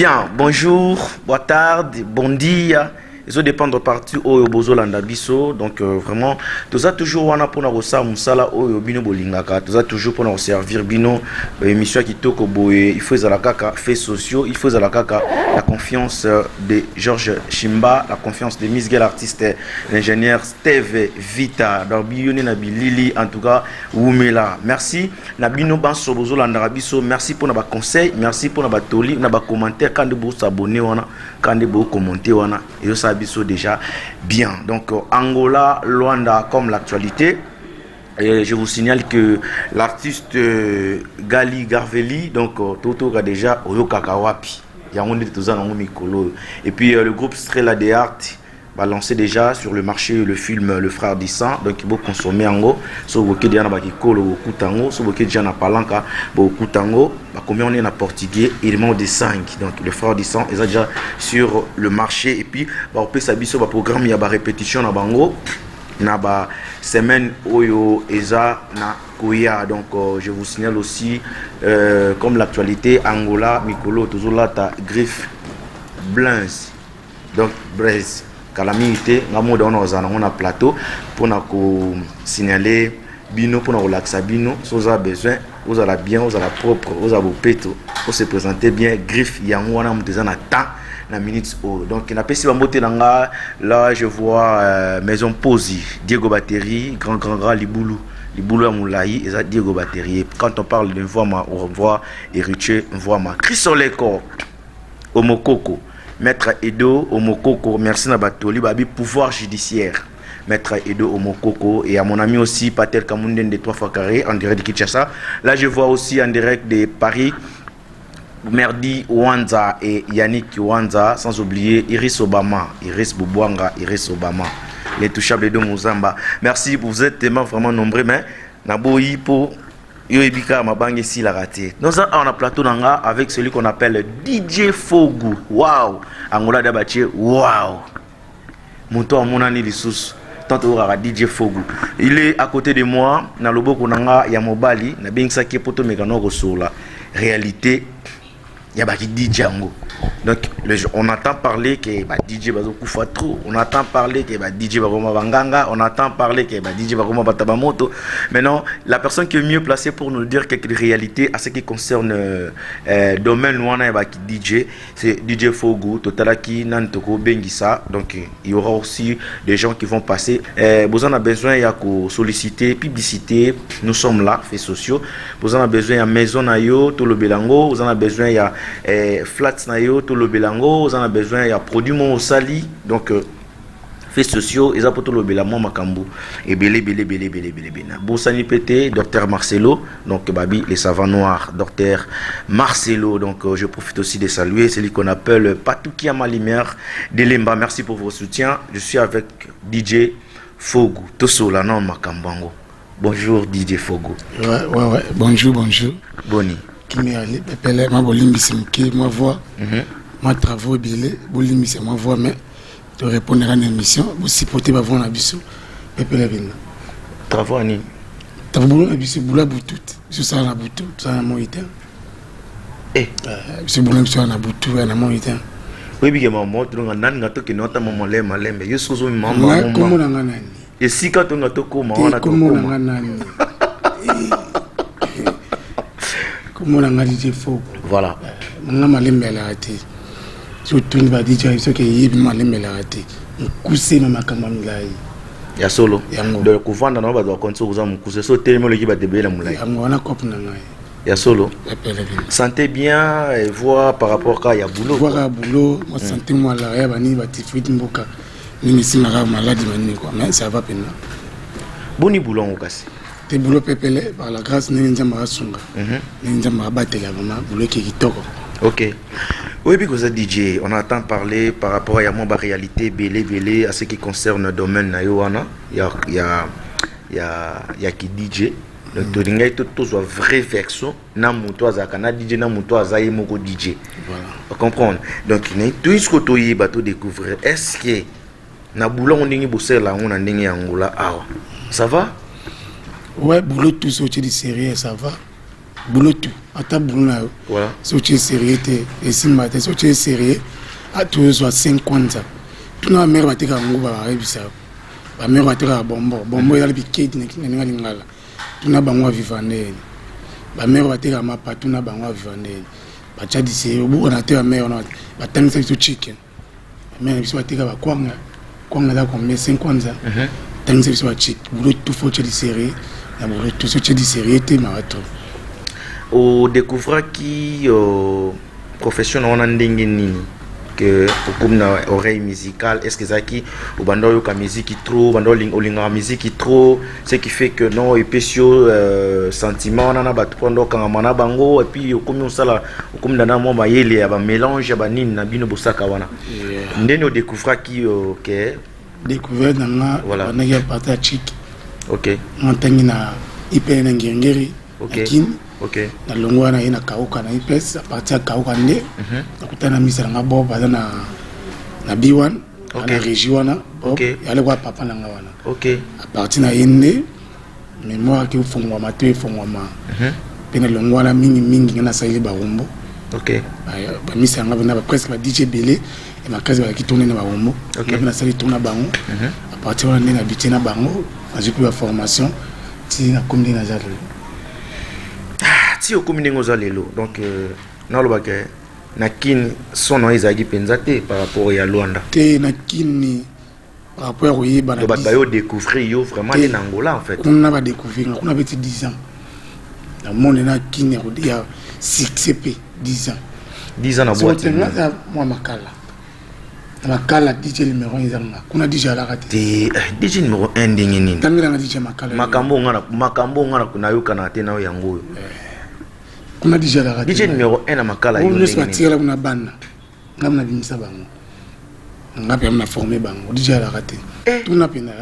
Bien, bonjour, boa tarde, bom dia. Ezo dépendre partout oyo bozolanda biso. Donc vraiment toza toujours wana mpona kosala mosala oyo bino bolingaka. Toza toujours mpona koservir bino émission ya kitoko boye. Il faut ezala kaka faits sociaux, il faut ezala kaka la confiance de Georges Chimba, la confiance de Misgel artiste, l'ingénieur Steve Vita. Donc biyo na bilili, en tout cas wumela. Merci na bino banso bozolandaka biso. Merci mpona baconseil, merci mpona batoli na bacommentaire. Quand bosabonner wana, quand bocommenter wana, ezosala biso déjà bien. Donc Angola, Luanda, comme l'actualité. Et je vous signale que l'artiste Gali Garveli, donc Toto a déjà oyokaka wapi. Yango nde toza nango mikolo. Et puis le groupe Strela de Art va lancer déjà sur le marché le film Le Frère du Sang. Donc il faut consommer yango. So boke déjà na bakikolo bokuta yango, so boke déjà na palanka bokuta yango. Ba combien on est na portugais, élément de 5. Donc Le Frère du Sang est déjà sur le marché et puis ba opesa biso ba programme ya ba répétition na bango na ba semaine oyo eza na koya. Donc je vous signale aussi comme l'actualité Angola mikolo tozolata griffe Blins, donc Blaise kala mingi te. Nga moda wana ozala nango na plateau mpona kosignaler bino, mpona kolakisa bino. So oza besoin ozala bien, ozala propre, ozala bopeto, ose présenter bien, griffe yango wana moto eza na temps na minute oyo. Donc napesi bambote na nga. Là je vois Maison Posi, Diego Batterie, grand grand grand libulu, libulu ya molai eza Diego Batterie. Quand on parle de Mvwama, on voit héritier Mvwama, Crisoleko Omokoko, Maître Edo Omokoko. Merci na batoli babi pouvoir judiciaire, Maître Edo Omokoko, et à mon ami aussi Patel Kamunden de 3 fois carré en direct de Kinshasa. Là je vois aussi en direct de Paris Merdi Wanza et Yannick Wanza, sans oublier Iris Obama, Iris Boubouanga, Iris Obama, l'intouchable de Mozamba. Merci, vous êtes tellement vraiment nombreux, mais naboyi po yo ebika mabange esilaka te. Nous avons un plateau nanga avec celui qu'on appelle DJ Fogu. Wow, Angola da batie, wow. Moto amonani lisusu tanto okaka DJ Fogu. Il est à côté de moi na loboko nanga ya mobali. Nabengisaki ye po tomeka na kosola réalité ya baki DJ yango. Donc on entend parler que ba DJ bazokufa trop, on entend parler que ba DJ bakoma banganga, on entend parler que ba DJ bakoma batabamoto. Maintenant, la personne qui est mieux placée pour nous dire quelques réalités à ce qui concerne domaine wana ya baki DJ, c'est DJ Fogu. Totalaki nani toko bengisa. Donc il y aura aussi des gens qui vont passer. Boza na besoin ya ko solliciter publicité, nous sommes là, faits sociaux. Boza na besoin ya maison na yo, tolobela yango. Boza na besoin ya flat na yo, tolobela yango. Oza na besoin ya produit moko osali, donc faits sociaux eza mpo tolobela mwa makambo ebele ebele ebele ebele ebele ebele. Bosani mpe te Docteur Marcelo, donc babi les savants noirs, Docteur Marcelo. Donc je profite aussi de saluer celui qu'on appelle Patoukia Malimer de Lemba. Merci pour vos soutiens. Je suis avec DJ Fogu, tosola na makambo yango. Bonjour DJ Fogu. Ouais. Bonjour, bonjour. Boni? Kimi ali pepele mwa bolimbisi moke mwa voix, mwa travaux ebele, bolimbisi mwa voix, mais torépondre na émission, bosupporte bavoix na biso pepele bina. Travaux ani? Travaux boulot na biso, boulot butu te. Biso osala na butu, tosala na moi te. Eh. Biso boulot na biso na butu ya na moi te. Oyebi ke mama tonga nani nga tokende ata mama malembe malembe, yo soki ozomema. Nga kombo na nga nani? Esika tonga tokóma te wana. Kombo na tokóma nga nani? Kombo na nga DJ Fogo. Voilà. Nga malembelaka te. Soki otuni ba DJ, soki eyebi, malembelaka te, mokuse na makambo ya milai. Ya solo. Yango. Donc kovanda na bato bakonti, soki oza mokuse, so otelemi oleki bato ebele na molai. Yango wana cope na ngai. Ya solo. Epele bino. Santé bien et voix par rapport ka ya boulot. Voix ya boulot, mwa santé, mwa malaria, banini, batyphoïde, mboka nini esimbaka maladi banini quoi, mais ça va mpena. Boni boulot yango kasi? Te, boulot pepele, par la grâce ndenge Nzambe asunga, ndenge Nzambe abatela, vraiment boulot eke kitoko. Ok, oyebi koza DJ, on entend parler par rapport ya mwa baréalité ebele ebele à ce qui concerne domaine na yo wana ya ki DJ. Donc tolingai tozwa vraie version na moto azalaka na DJ, na moto aza ye moko DJ. Voilà. Comprendre. Donc toyi siko toyeba, todécouvrir est ce que na boulot yango, ndenge bosalela yango na ndenge ya Angola awa, ça va? Ouais, boulot tout otie du sérieux, ça va. Boulot tout, ata boulot na yo. Voilà. Soki otie sérieux te, esimba te. Soki otie sérieux, tozwa 5 kwanza. Tuna bamere batekaka nguba, bayebisa yo. Bamere batekaka bombo, bombo ezali bikedi na ndenge lingala. Tuna bango aviva ndeni. Bamere batekaka mapa, tuna bango aviva ndeni. Batya dise obukana te. Bamere wana batangisa biso chicken. Bamere na biso bateka bakwanga, kwanga eza combien? 5 kwanza. Tangisa biso bachik. Boulot tout, faut otya du sérieux na boulot tout. Soki otya du sérieux te, mawa trop. Odécouvraki profession na wana ndenge nini ke okomi na oreille musicale? Est ce que ezalaki obanda oyoka musique trop, obanda olingaka musique trop, ce qui fait que non, epesi yo sentiment wana na bato mpo nda okangama na bango, et puis okomi osala, okomi na mwa mayele ya bamélange ya banini na bino bosaka wana? Ndeni odécouvraki ke Découverte na nga bandaki ya parti ya chik. Nga ntangi na IPN na Ngiringiri, na Kini. Na longo wana ye na Kauka na IPS. À partir ya Kauka nde nakutana na misa na nga Bob, aza na B1 na régie wana. Bob yale kwa papa na nga wana. À partir na ye nde mémoire ake efongwama to efongwama mpe na longo wana. Mingimingi nga nasaleli barumbu. Bamisa yanga mpena presque ba DJ ebele ya makasi bazalaki tourne na barumbu. Nga mpe nasali tour na bango. À partir wana nde nabitie na bango, nazwi mpe baformation ti nakomi ndenge naza lelo. Ti okomi ndenge oza lelo. Donc nalobaka na Kini son na yo ezalaki mpenza te par rapport ya Lwanda? Te, na Kini par rapport ya koyebana. Bato bayo découvrir yo vraiment nde na Angola en fait? Kuna badécouvrir nga, kuna beti 10 ans namoni na Kini ya succès mpe 10 ans. 10 ans na boîte? Nga mwa Makala, na Makala DJ numéro 1 ezanga kuna, DJ alaka te. Te, DJ numéro 1 ndenge nini? Tangelanga DJ Makala. Makambo nga nayokana te na yo yango oyo. Kuna DJ alaka. DJ numéro 1 na Makala? Yo nyonso batikala kuna bana, nga nabimisa bango, nga mpe na forme bango. DJ alaka te. Tuna mpena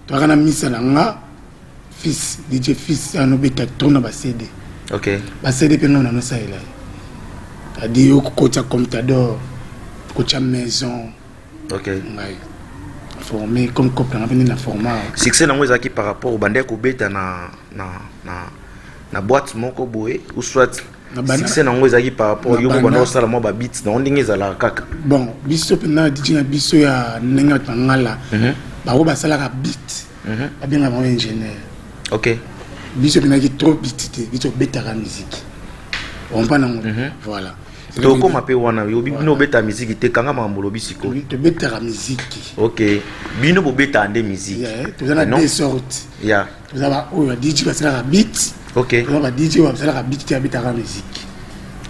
toyaka na misa na nga fils, DJ fils anobeta to na baCD. BaCD mpe nga nanosalela ye, adi okotya comptador, kotya maison. Ngai formé comme couple nanga mpe nde na forma. Succès nango ezalaki par rapport obandaki kobeta na boîte moko boye, ou soit succès nango ezalaki par rapport yo moko banda osala mwa babeat nango ndenge ezalaka kaka? Bon, biso mpena DJ na biso ya ndenge bato bangala, bango basalaka beat, babengaka bango ingénieur. Biso mpenaki trop beat te, biso obetaka musique ompa nango, voilà. Tokóma mpe wana. Yobi bino obeta musique te, kanga makambo olobi sikoyo. Tobetaka musique. Ok, bino bobetaka nde musique. Toza na deux sortes. Toza baoyo ba DJ basalaka beat. Toza ba DJ oyo basalaka beat te, abetaka musique.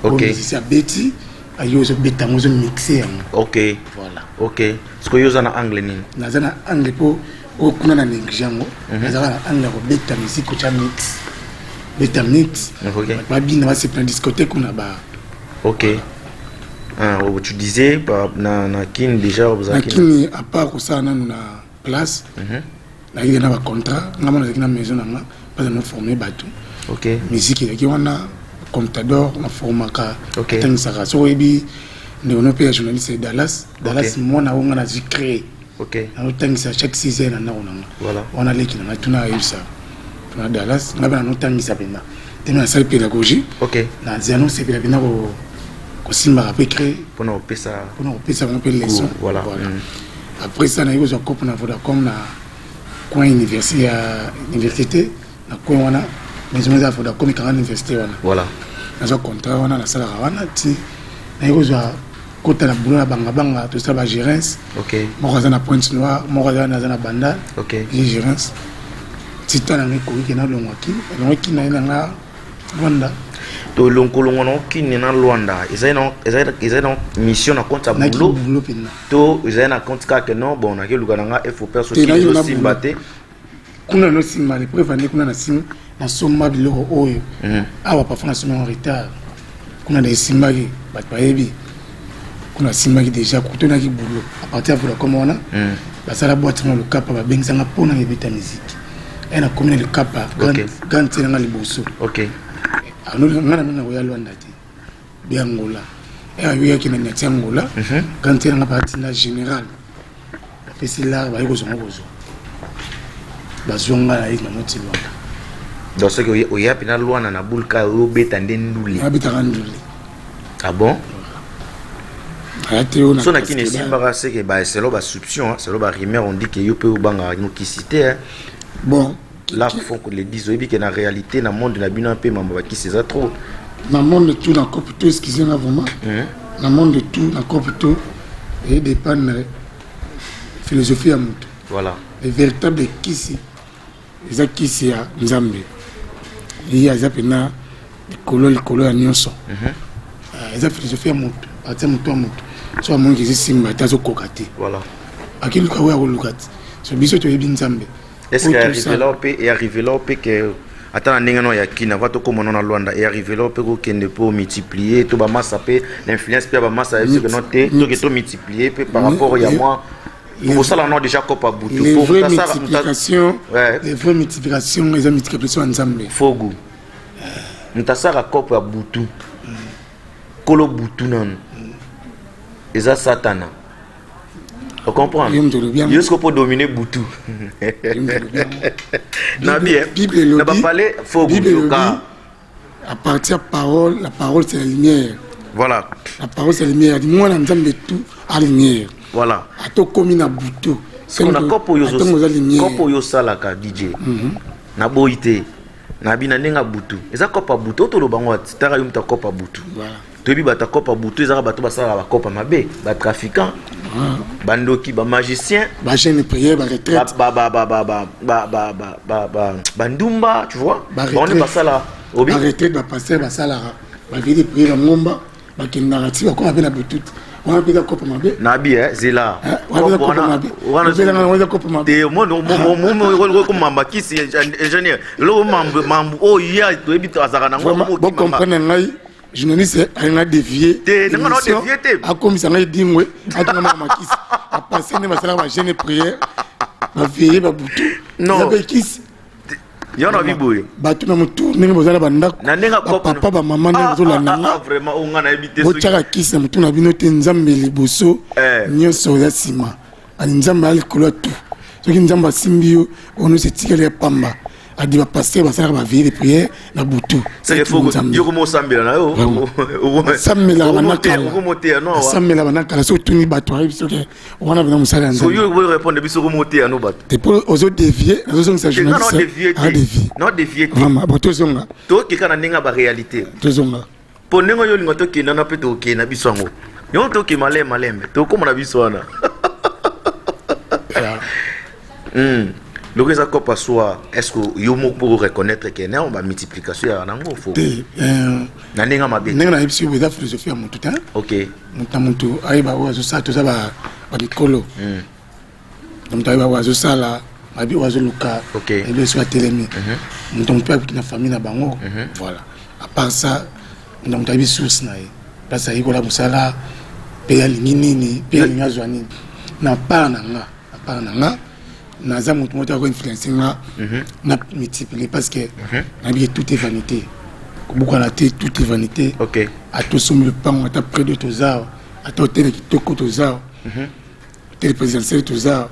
Musicien abeti, ayo ozobeta yango, ozomixe yango. Voilà. Ok, sikoyo yo oza na angle nini? Naza na angle mpo oyo kuna na néglige yango. Nazaka na angle ya kobeta musique, kotya mix, beta mix, babina, basepela na discothèque kuna ba. Ok. Ah, oh, tu disais na Kin déjà? Na Kini, à part kosala nanu na place, nayaki na bacontrat. Nga mona azalaki na maison na nga mpasa na forme bato. Musique ezalaki wana, comptador naformaka, atangisaka. Soki oyebi ndeko no mpe ya journaliste Dallas, Dallas mwana oyo nga nazwi créé, nazotangisa chaque 6 heures na ndako na nga wana. Leki na ngai, tuna ayebisa, tuna Dallas. Nga mpe nanotangisa mpenza te, me nasali pédagogie. Nazala nosepela mpenza kosimbaka mpe cré mpona kopesa mpona kopesa bango mpe leçon. Voilà. Après ça, nayi kozwa cope na Vodacom na coin université ya université, na coin wana maison eza Vodacom ekanga na université wana. Nazwa contrat wana, nasalaka wana ti nayi kozwa kota na boulot na bangabanga. Tosala bagérance. Moko aza na Pointe Noire, moko aza aza na Bandal. Ye gérance ti ta nanga ekoki ke nalongwaki, nalongwaki na ye nanga Rwanda. Tolonkolongo na okini na Lwanda, ezali na mission na compte ya boulot boulot mpenza to ezali na compte kaka non, bon, nakeluka na nga fop soki ezosimba te? Kuna nosimba, le preuve ande kuna na nasomba biloko oyo awa, parfois nasomba en retard. Kuna na esimbaki, bato bayebi kuna asimbaki déjà kutonaki boulot à partir ya Vodacom wana. Basala boîte na Lukapa, babengisanga mpona ebeta musique e nakomi na Lukapa, grande te nanga liboso. Nga na mina koya Lwanda te, be Angola e ayoyaki na niati Angola. Grande te nanga batinda général, bapesi lar, baye kozwanga, kozwa, bazwanga na ye na moti Lwanda. Donc soki oya mpena lwana na bulka, oyobeta nde ndule? Nabetaka ndule. Ah bon? Aya te oyo. So na kini esimbaka seke ba, selon basoupçon, selon barumeur, on dit que yo mpe obangaka mokisi te, hein. Bon. Là faut que les dise, oyebi ke na réalité na monde na bino mpe mambo bakisi eza trop. Na monde tout na cope tout, excusez nga vraiment, na monde tout na cope tout edépendre philosophie ya moto. Le véritable kisi eza kisi ya Nzambe. Ye aza mpena likolo, likolo ya nyonso. Eza philosophie ya moto, atia moto ya moto so amoniki ezisimba te, azokoka te, akiluka oyo akoluka te. So biso toyebi Nzambe. Est ce que arrivé là mpe, arrivé là mpe ke ata na ndenge no ya kina va, tokóma no na Lwanda, e arrivé là mpe kokende mpo multiplier to bamasa mpe na influence mpe ya bamasa, yebi soki no te, toke to multiplier mpe par rapport ya mwa kosala no déjà kopa butu? Les vraies multiplications, les vraies multiplications eza multiplication ya Nzambe. Fogu moto asalaka kopo ya butu, kolo butu nanu eza Satana, ocomprendre? Yo siko mpo dominer butu na bien na bapale Fogu yoka. À partir parole, la parole c'est la lumière. La parole c'est la lumière. Mwana Nzambe tout a lumière. Atokomi na butu. Na kopo oyo osalaka, DJ, naboyi te, nabi na ndenge ya butu, eza kopa butu oyo toloba ngo taka yo moto akopa butu. Toyebi bato akopa butu ezaka bato basalaka bakopa mabe, batrafiquant, bandoki, bamagicien, bajeune prière, baretraite. Bandumba, tu vois, bango nde basala. Obi baretraite, bapasteur basalaka baveillée de prière, bangomba bakendaka ti bakoma mpe na butu te. Wana mpe eza kopa mabe. Nabi zela. Wana kopa mabe. Mamba kisi, ingénieur, eloko mambu oyo ya toyebi azalaka nango. Bocomprendre ngai, journaliste alinga dévier. Te, ndenge na dévier te. Akomisa ngai dingwe, atunga maka makisi. Bapasteur nde basalaka bajeune prière, baveillée babutu. Non. Eza mpe kisi. Yo na biboye. Bato na motu ndenge boza na bandako, bapapa, bamama, ndenge bozolanda nga, vraiment oyo nga nayebi te. Botiaka kisi na motu na bino te. Nzambe liboso, nyonso eza nsima. Ali Nzambe aya likolo ya tout. Soki Nzambe asimbi yo, oyo nyonso etikali ya pamba. Adi bapasteur basalaka baveillée de prière na butu. Yo komo osambela na yo? Asambelaka banakala, asambela banakala. Soki otuni bato, ayebi soki wana mpena mosala ya Nzambe. Yo répondre biso, komoteya no bato. Te, mpo ozodévier, nazozongisa journaliste adévier. Non, dévier. Vraiment, bon, tozonga. Tokeka na ndenge ya baréalité. Tozonga. Mpo ndenge oyo olinga tokenda na mpe tokende na biso yango yango, tokende malembe malembe, tokóma na biso wana. Loko eza copa soir, est ce que yo moko mpo reconnaître ke na bamultiplication yaka nango fo? Te. Na ndenge mabe. Ndenge nayebi soki eza philosophie ya motu te. Motu na motu ayeba oyo azosala. Toza bamikolo, moto ayeba oyo azosala, ayebi oyo azoluka, ayebi soki atelemi. Moto motu akuti na famille na bango. Voilà, à part ça, moto na moto ayebi source na ye, place ayekola mosala mpe alingi nini mpe alingi azwa nini. Na part na nga, na part na nga, naza motu moko te akoinfluence nga na multiplier, parce que nayebi ke tout est vanité. Kobukana te, tout est vanité. Ata osombi lopango, ata près de toza, ata hôtel kitoko toza, hôtel présidentiel toza,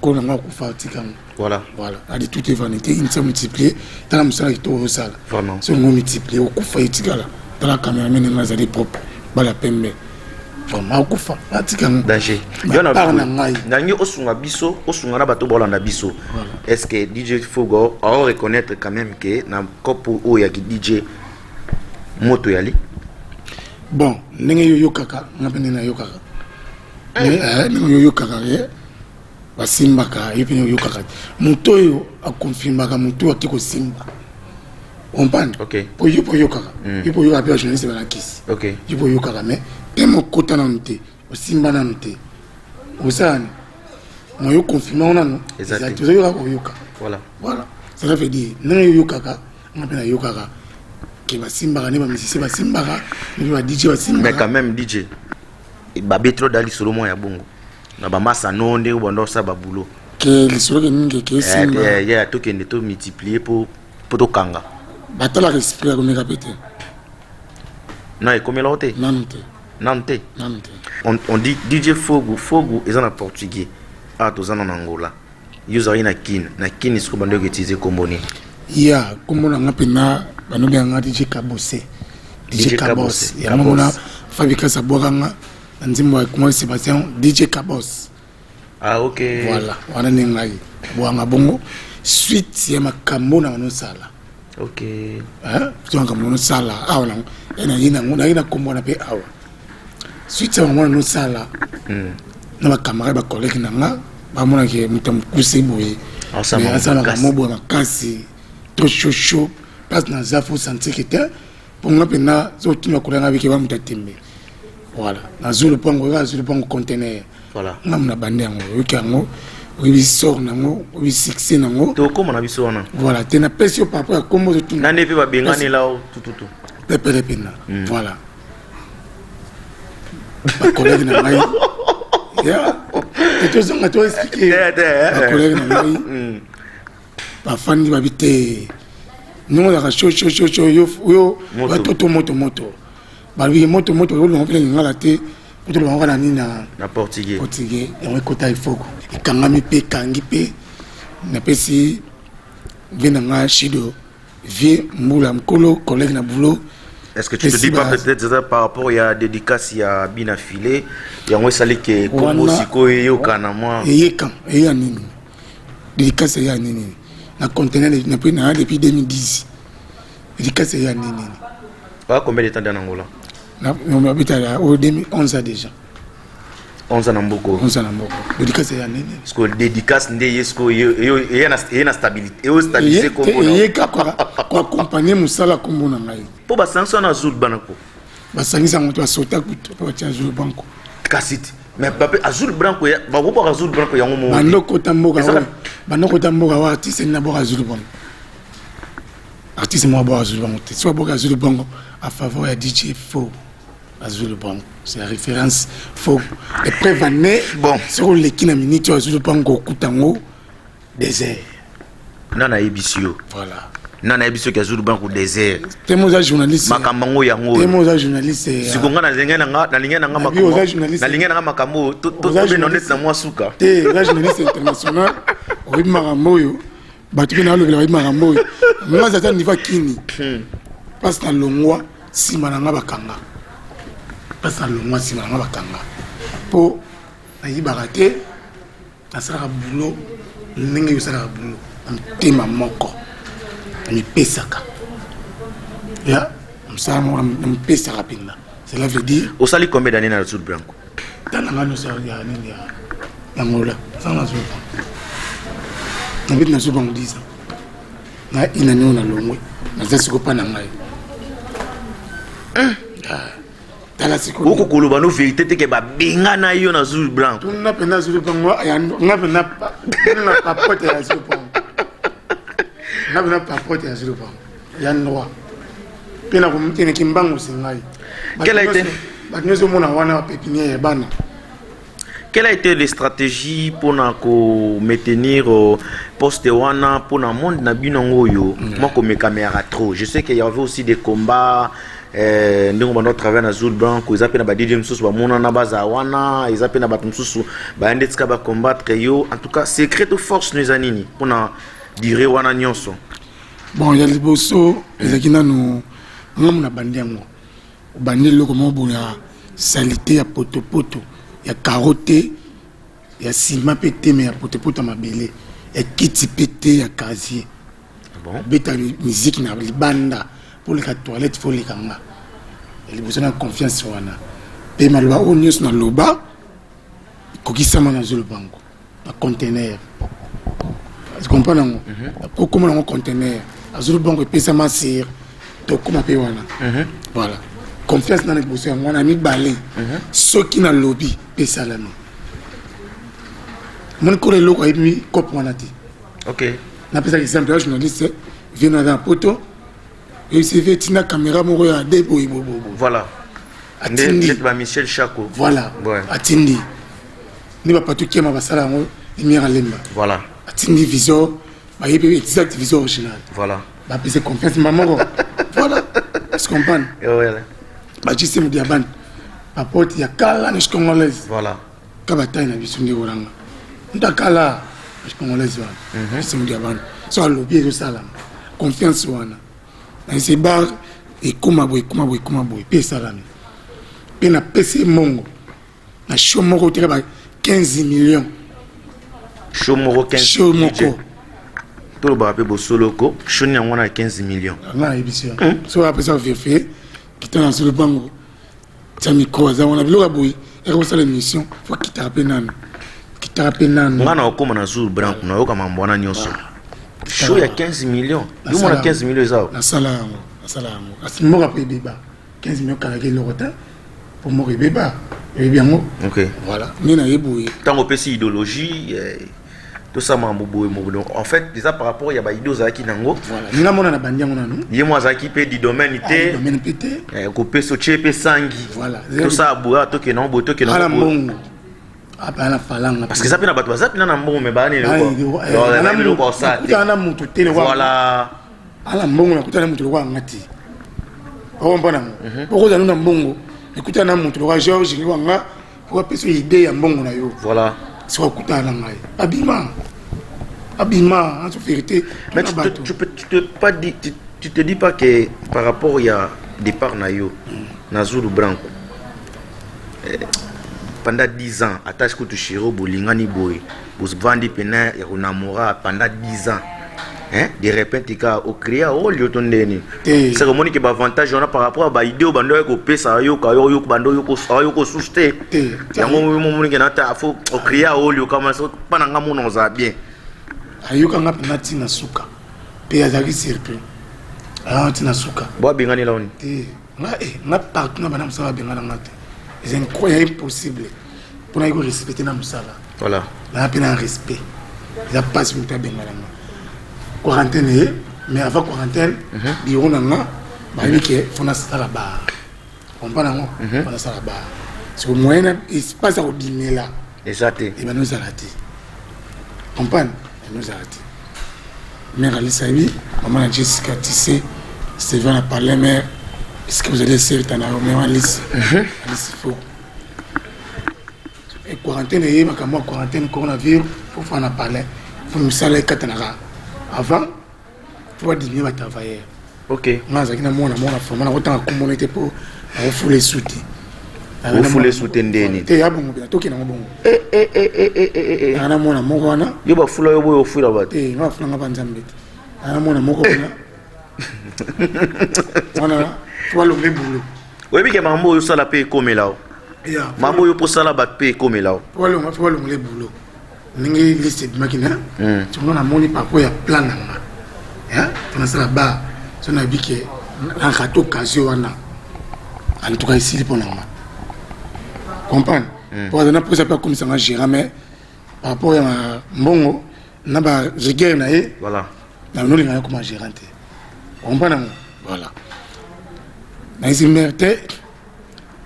kolo nango akufa, atikango. Voilà, adi tout est vanité. Une fois multiplier, tala mosala kitoko ozosala. Soki ngo multiplier, okufa, etikala. Tala cameraman ndenge azali propre, bala pembe. Vraiment, akufa, atikango. Danger. Part na ngai. Nangi osunga biso, osunga na bato bolanda biso. Est ce que DJ Fogo ao reconnaître quand même ke na kopo oyo yaki DJ moto yali? Bon, ndenge yo yokaka, nga mpe ndenge nayokaka, ndenge yo yokaka ye basimbaka, ye mpe oyokaka moto oyo akonfirmaka moto oyo ake kosimba, comprendre? Po yo mpo oyokaka, yo mpo oyokaka mpe bajournaliste balakisi. Yo mpo oyokaka, mais te mokota nanu te, osimba nanu te, osala ni moyo confirme ngo nanu. Eza te. Ozoyoka koyoka. Voilà, ça veut dire ndenge oyokaka, nga mpe nayokaka ke basimbaka, nde bamusicien basimbaka, nde ba DJ Mais basimbaka. Quand même, DJ, babetelo da lisolo moko ya bongo na bamasa no ndenge banda osala babulo. Ke lisolo ke mingi ke esimba. Ya tokende to multiplier po tokanga. Batalaka esprit ya komeka mpe te. Na ekomela o te? Nanu te. Nanu te? Nanu te. On dit DJ Fogu, Fogu eza na portugais. Awa toza na Angola, yo ozalaki na Kine. Na Kine sikoyo bandi okoutiliser kombo nini? Ya kombo na nga mpena banobenganga DJ Kabose, DJ Kabos. Yango mona Fabrikas abwaka nga na nzembo ya Kumoi Sébastien, DJ Kabos. Ah, ok. Voilà, wana nde ngai abwakanga bongo suite ya makambo na banosala. Ok. So makambo nosala awa nango naye nango naye na kombo wana mpe awa suite ya bango wana nosala na bacamarade, bacollègue na nga, bamonaki moto ya mokuse boye asalaka mo boye makasi, trop chaud chaud. Place naza, faut sentir que te mpo nga mpena so otuna kolanga bike ba moto atembe. Voilà, nazwi lopango kaka, azwi lopango conteneur. Nga mona bande yango, oyoki yango, oyebi sort nango, oyebi succès nango. Tokóma na biso wana. Voilà, te napesi yo par rapport ya kombo ozotuna. Nande mpe babenganela o tututu. Pepele mpena. Voilà, bacollègue na ngai ya tozonga to expliquer. Bacollègue na ngai bafandi, babi te, ndenge ozalaka chaud chaud chaud chaud yo batoto moto moto, balobi moto moto, olonga mpena lingala te, otolobanga kaka na nini? Na portugais. Portugais. Yango ekota ifoko, ekangami mpe ekangi mpe napesi vie na nga Shido, vie mbula mokolo, collègue na boulot. Est-ce que tu te dis pas peut-être ça par rapport ya dédicace ya bina filet, yango esali ke kombo sikoyo eyokana mwa? Eyeka eya nini? Dédicace eya nini na conteneur na depuis 2010? Dédicace eya nini? Ba combien de temps dans Angola? Nabetala oyo 2011 déjà. 11 na mboko. 11 na mboko. Dédicace eya nini? Parce que dédicace nde ye sikoyo eye na stabilité, eyo stabiliser kombo na eyeka koaccompagner mosala kombo na ngai. Mpo basangisi wana Azul Banako. Basangisi yango te, basota kutu mpo batia Azul Banco. Kasi te, mais bape Azul Branco, bakobwaka Azul Branco yango mo. Bandokota mboka, bandokota mboka wa artiste nini aboka Azul Banco? Artiste moko aboka Azul Banco te. So aboka Azul Banco a faveur ya DJ Fo Azul Banco, c'est la référence fo épreuve ane. Bon. Soki oleki na minute oyo, Azul Banco okuta yango désert. Nga nayebisi yo. Voilà. Nga nayebi soki Azul Banco désert. Te, mo oza journaliste. Makambo yango yango. Te, mo oza journaliste. Siko nga nalingi na nga nalingi na nga makambo, nalingi na nga makambo tobeno neti na mwa suka. Te, oza journaliste international, oyebi makambo oyo bato mpe nalobela, bayebi makambo oyo. Nga aza ata niveau akini place na longwa, nsima na nga bakanga place na longwa, nsima na nga bakanga mpo nayibaka te. Nasalaka boulot ndenge osalaka boulot na motema moko, namipesaka ya mosala moko, namipesaka mpenza. Cela veut dire Osali combien d'année na Azul Branco? Tala nga nyonso ya nini ya Angola, nasala na Azul Branco, nabeti na Azul Branco 10 ans na inani oyo nalongwe, naza siko mpa na ngai. Tala sikoyo. Oko koloba no vérité te ke babengana yo na Azul Branco? Tuna mpenza Azul Branco, nga mpenza na papote ya Azul Branco, nga mpenza papote ya Azul Branco ya ndroit mpe nakoteneki mbangu se ngai. Quelle a été Bato nyonso omona wana bapépinière ya bana. Quelle a été les stratégies pour ko maintenir poste wana pour na monde na bino oyo moi ko mekameaka trop? Je sais qu'il y avait aussi des combats, ndenge bando travers na Zul Blanc, eza mpe na ba DJ mosusu bamonana baza wana, eza mpe na bato mosusu baya nde tika bacombattre yo. En tout cas, secret to force no eza nini mpona durée wana nyonso? Bon, ya liboso ezalaki nanu ngamu na bandi yango, obandi eloko moko boye ya saleté, ya potopoto, ya karo te, ya nsima mpe te, me ya potopoto, ya mabele, ya kiti mpe te, ya casier. Bon. Beta musique na libanda mpo oleka toilette, fo oleka nga. Ya liboso na confiance wana mpe maloba oyo nyonso naloba ekokisama na Zulu Bango na conteneur. Comprendre yango, okóma nango conteneur Azulu Bango epesama sur tokóma mpe wana. Voilà, confiance nana liboso yango wana. Mibale, soki nalobi mpe esalami, moni kola eloko ayebi cope wana te. Napesaka exemple ya journaliste vie naza na poto, ecv etinda caméra moko ya de boye boye boye. Atindi. Ba Michel Chako. Voilà. Atindi nde bapato kiema basala yango lumière alemba. Atindi visor, bayebi exact visor original. Bapesa confiance ma moko. Voilà, se comprendre. Bajisi Mudiabane, baporte ya kala na congolaise. Ka batai na biso nde kolanga nta kala congolaise wana, jisi Mudiabane so alobi ezosalama. Confiance wana nayesi bar ekóma boye, ekóma boye, ekóma boye, mpe esalami. Mpe napesi ye mbongo na show moko teka ba 15 millions. Show moko 15? Show moko. Tolobaka mpe bosoloko, show nini yango wana ya 15 millions? Nga nayebisi yo, so apesa vérifie kita na solo bango, tia micro aza wana. Biloko ya boye eka kosala émission, fo kitaka mpe nanu, kitaka mpe nanu. Nga na okóma na Zulu Branco, nayoka mambo wana nyonso. Show ya 15 millions, yo mona 15 millions eza? Nasala yango, nasala yango, kasi mboka mpe ebeba. 15 millions kalaki eloko te po mboka ebeba, oyebi yango. Voilà, nde naye boye. Ntango opesi idéologie, tosala makambo boye moko, donc en fait eza par rapport ya baidée ozalaki nango. Voilà, nga mona na bandi yango nanu. Ye mo azalaki mpe du domaine te. Domaine mpe te. Kopesa otie mpe sangi. Voilà. Tosala boye, awa tokende ngo boye, tokende ala ngo boye. Mbongo apa na falanga. Parce que eza mpe na bato baza mpena na mbongo, me baa nini eloko osala te. Nakutana na motu te. Voilà. Ala mbongo, nakutana na motu lokola nga te, okompa nango. Okozala na mbongo, nakutana na motu lokola George, lokola nga, po apesa idée ya mbongo na yo. Voilà. Soki akutana na ngai, abima, abima azo vérité. Mais tu te pas dit, tu te dis pas que par rapport ya départ na yo na Zulu Branco, pendant 10 ans, ata sikoyo toshiro bolingani boye, bovandi pena ya konamora pendant 10 ans, hein, de repente ka ocréa olio to ndeni? Te. Seke omoni ke baavantage wana par rapport ya baidée oyo bando oyo kopesa yoka yo bando oyo susu te. Te. Yango omoni ke nata fo ocréa olio kama mpa na nga mona ozala bien. Ayokanga mpena ntina suka mpe azalaki surpris, ayanga ntina suka. Bo abengani laoni? Te, nga nga partout na bana mosala, babengana nga te, eza incroyable, impossible, mpona ye korespecte na mosala. Naa mpe na respect, eza mpasi moto abengana nga. Quarantaine ye, mais avant quarantaine, bureau na nga bayebi ke fo nasala bar, comprendre yango, fo nasala bar. Siko moyen na espace ya kobimela eza te. Ebanda ozala te, comprendre, ebanda ozala te. Mère Alisa yebi mama na Jessica Tisse Sylvain na palais. Mère, est-ce que vous allez serta na yo, mère Alice, Alice fo e quarantaine eye, makambo ya quarantaine, coronavirus, fo fa na palais, fo mosala ekatanaka avant, fo badiminuer batravailleur. Nga azalaki na mwana mwana forma, nakotanga komona te mpo nakofula esu te. Ofula esu te ndeni? Te, ya bongo mpena tokende yango bongo. Eh, eh, eh, eh, eh, eh, eh. Nanga na mwana moko wana. Yo bafula yo boye, ofula bato? Te, nga bafulanga banzambe te. Nanga na mwana moko wana wana, fo balonga boulot. Oyebi ke makambo oyo osala mpe ekomela o makambo oyo mpo osala bato mpe ekomela o. Fo balongola boulot ndenge liste ebimaki na songo. Namoni par rapport ya plan na nga mpo nasala bar, so nayebi ke na rate occasion wana, en tout cas esili mpo na nga, comprendre, po aza na mposa mpe akomisanga gérant, mais par rapport ya mbongo na barigueur na ye, na nolinga ye koma gérant te, comprendre yango. Voilà, nayesi mare te,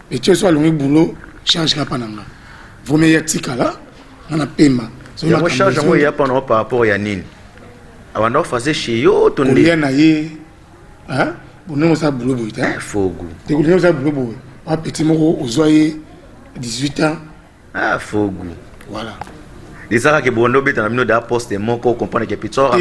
etie so alongi boulot, charge kapa na nga, vaut ya tikala nga na pema. Yango charge yango eya mpona par rapport ya nini? Abanda ofase chez yo to nde? Kolia na ye bonongo, osala boulot boye te. Fogu. Te, kolia, osala boulot boye, wa petit moko ozwa ye 18 ans. Ah, fogu. Voilà. Eza kaka bondo obeta na bino da poste moko, comprendre ke petit so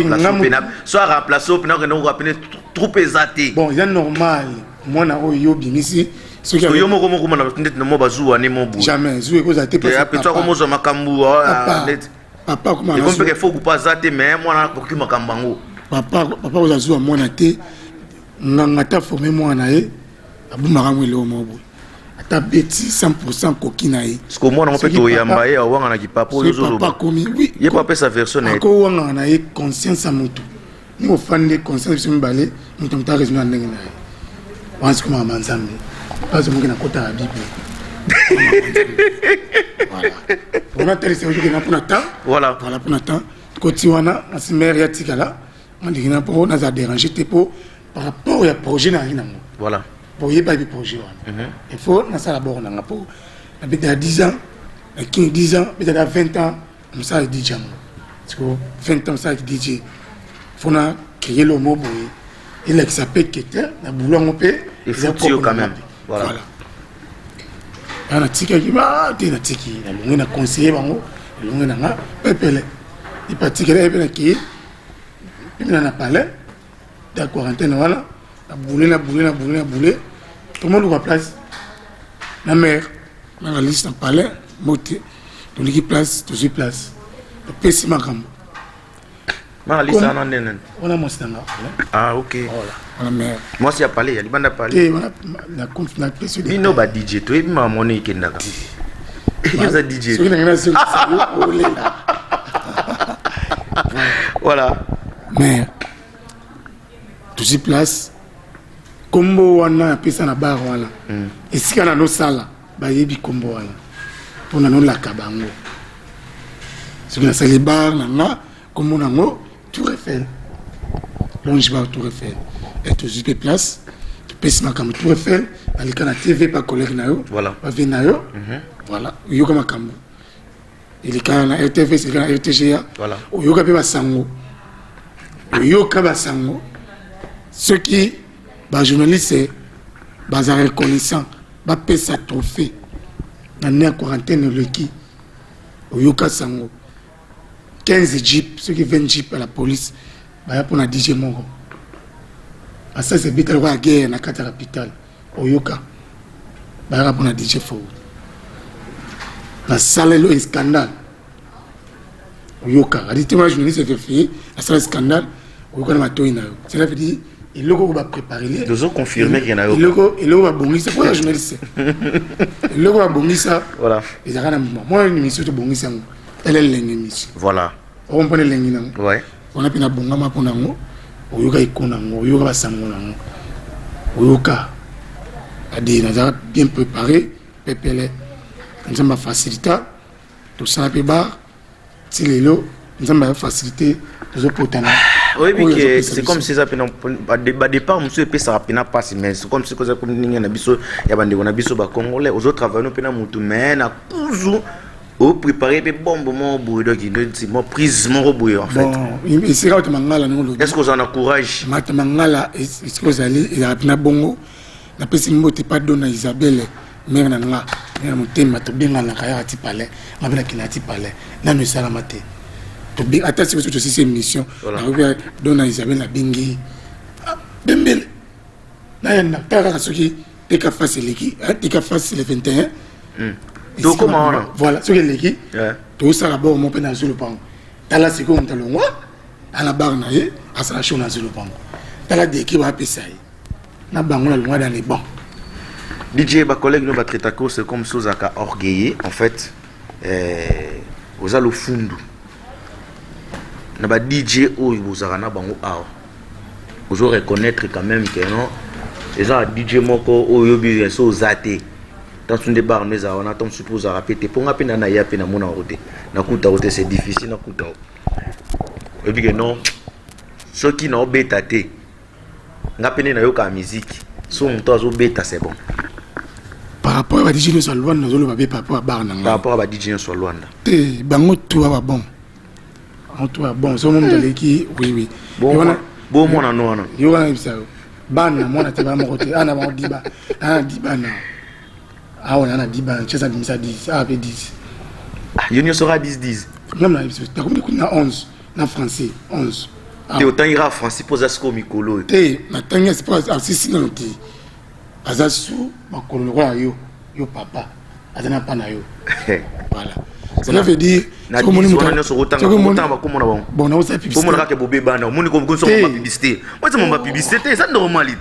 aremplace pena okende okapene troupe eza te. Bon, eza normal, mwana oyo yo obimisi. Soki yo moko moko mana ndeti na mo bazuwa ne mo boye. Jamais zuwa ekozala te. Petit akomozwa makambo. Neti papa akoma. Ekomi mpeke fogu mpo aza te, mais mwana akoki makambo yango. Papa, papa kozala zuwa mwana te. Nganga ata forme mwana na ye, abumaka mo eloko moko boye, ata beti 100 koki na ye. Parce que mwana ngo mpe toyamba ye, awanganaki papa oyo ozoloba. Akomi, oui. Ye mpo apesa version na ye. Akowangana na ye, conscience ya motu ndenge ofandi, conscience biso mibale, moto moto araisonne na ndenge na ye wana. Sikoyo makambo ya Nzambe, place moki nakota na Bible, voilà, wana talisa ozokenda mpona temps. Voilà, mpona temps koti wana, asi mare ya tikala, andiki na mpo nazala déranger te, mpo par rapport ya projet na yangi nango. Po oyeba yebi projet wana, il faut nasala bord nanga, mpo nabetaka 10 ans na King, 10 ans betaka, 20 ans mosala DJ yango. Siko 20 ans mosalaki DJ, fo na créer lo mo boye elakisa mpe kete na boulot yango mpe. Efuti yo quand même. Voilà, ya natikaki ba te, natiki, nalongi na conseiller bango, elongi na nga pepele, ipatikela ye mpe nakei pemena na palais. Ya quarantaine wana, na boule, na boule, na boule, na boule, tomoluka place na mare na na liste na palais mbote. Toliki place, tozwi place, topesi makambo. Mara lisa wana nde nani? Wana mwasi na nga. Ah, ok. Voilà, wana mare. Mwasi ya palais, ya libanda palais. Te, wana na napesi. Bino ba DJ, toyebi makambo wana ekendaka. Oza DJ. Soki na ngai nazongisa yo, olela. Voilà. Mais tozwi place, kombo wana apesa na bar wana, esika nanosala, bayebi kombo wana mpo nanolaka bango. Soki nasali bar na nga, kombo nango Tour Eiffel, Lounge Bar Tour Eiffel. E tozwi mpe place, topesi makambo. Tour Eiffel aleka na TV pa collègue na yo. Bavie na yo. Voilà, oyoka makambo eleka na RTV, eleka na RTGA. Oyoka mpe basango, oyoka basango. Soki bajournaliste baza reconnaissant, bapesa trophée na nde ya quarantaine eleki. Oyoka sango 15 jeep, soki 20 jeep ya la police baya mpona DJ moko, asasi ebeta lokola guerre na kati ya capitale. Oyoka bayaka mpona DJ Forward, nasala elo scandale. Oyoka adi te wana journaliste vérifie, asala scandale, oyoka na matoi na yo. Cela veut dire eloko oyo baprépare. Tozo confirmer ke na yo. Eloko babongisa mpona journaliste, eloko babongisa. Ezalaka na mwa émission, tobongisa yango, tala elengi émission. Okompona elengi nango. Wana mpe nabongama mpo nango. Oyoka eko nango, oyoka basango nango, oyoka ade nazalaka bien préparé. Pepele, Nzambe afacilita, tosala mpe bar ti lelo. Nzambe afacilité, tozopotana. Oyebi ke c'est comme si eza mpena badépart mosusu epesaka mpena mpasi, mais c'est comme si koza comme ndenge na biso ya bandeko na biso bacongolais, ozotravaille no mpena motu, mais na kuzu opréparé mpe bombe moko boye, donc neti mo prise moko boye en fait. Bon, esika bato mangala ndenge olobi. Est ce que ozala na courage? Mata mangala, esika ozali ezalaka mpena bongo. Napesi mbote pa Dona Isabele, mare na nga, mare na motema. Tobenganaka yaka ti palais, nga mpe nakenda ti palais. Nano esalama te. Ata sikoyo soki tosisi émission, nakoki Dona Isabele, nabengi bembele nayanda. Tala kaka soki teka face eleki, teka face le 21. Tokoma wana. Voilà, soki eleki, tosala bor mo mpe na zulu pango. Tala sikoyo, moto alongwa ana bar na ye, asala show na zulu pango. Tala deki bapesa ye na bango na longwa dans les bancs. DJ, bacollègue no batraitako c'est comme si ozalaka orgueilleux en fait, oza lofundu na ba DJ oyo bozalaka na bango awa. Ozo reconnaître quand même que non, eza na DJ moko oyo oyobi so oza te, tanso nde bar no ezala wana, tanso mpe ozalaka pe te. Mpo nga mpe na naya mpe namona yango te, nakuta yo te, c'est difficile nakuta yo. Oyebi ke non, soki naobeta te, nga mpe nde nayokaka musique, so moto azobeta, c'est bon. Par rapport ya ba DJ nyonso ya Lwanda, nazoloba be par rapport ya bar na ngai. Par rapport ya ba DJ nyonso ya Lwanda. Te, bango tu ba bon, bango tu ba bon. So moto aleki, oui. Bomona no wana. Yo wana yebisa yo bana mwana te, bana moko te ana bango diba, ana di bana awa, na di bana tiesa bimisa 10 awa mpe 10. Yo nyonso kaka 10 10. Ngam na yebisa, nakomi na 11 na français, 11. Te, otangi kaka français mpo oza sikoyo mikolo oyo. Te, natangi mpo asisi nano te, aza su makolo lokola yo. Yo papa aza na mpa na yo. Voilà, cela veut dire na wana nyonso otanga bakombo na bango. Bon, naosala publicité. Omona kaka bobebana, omoni kosoma bapublicité, mwasi bapublicité te, eza normal te.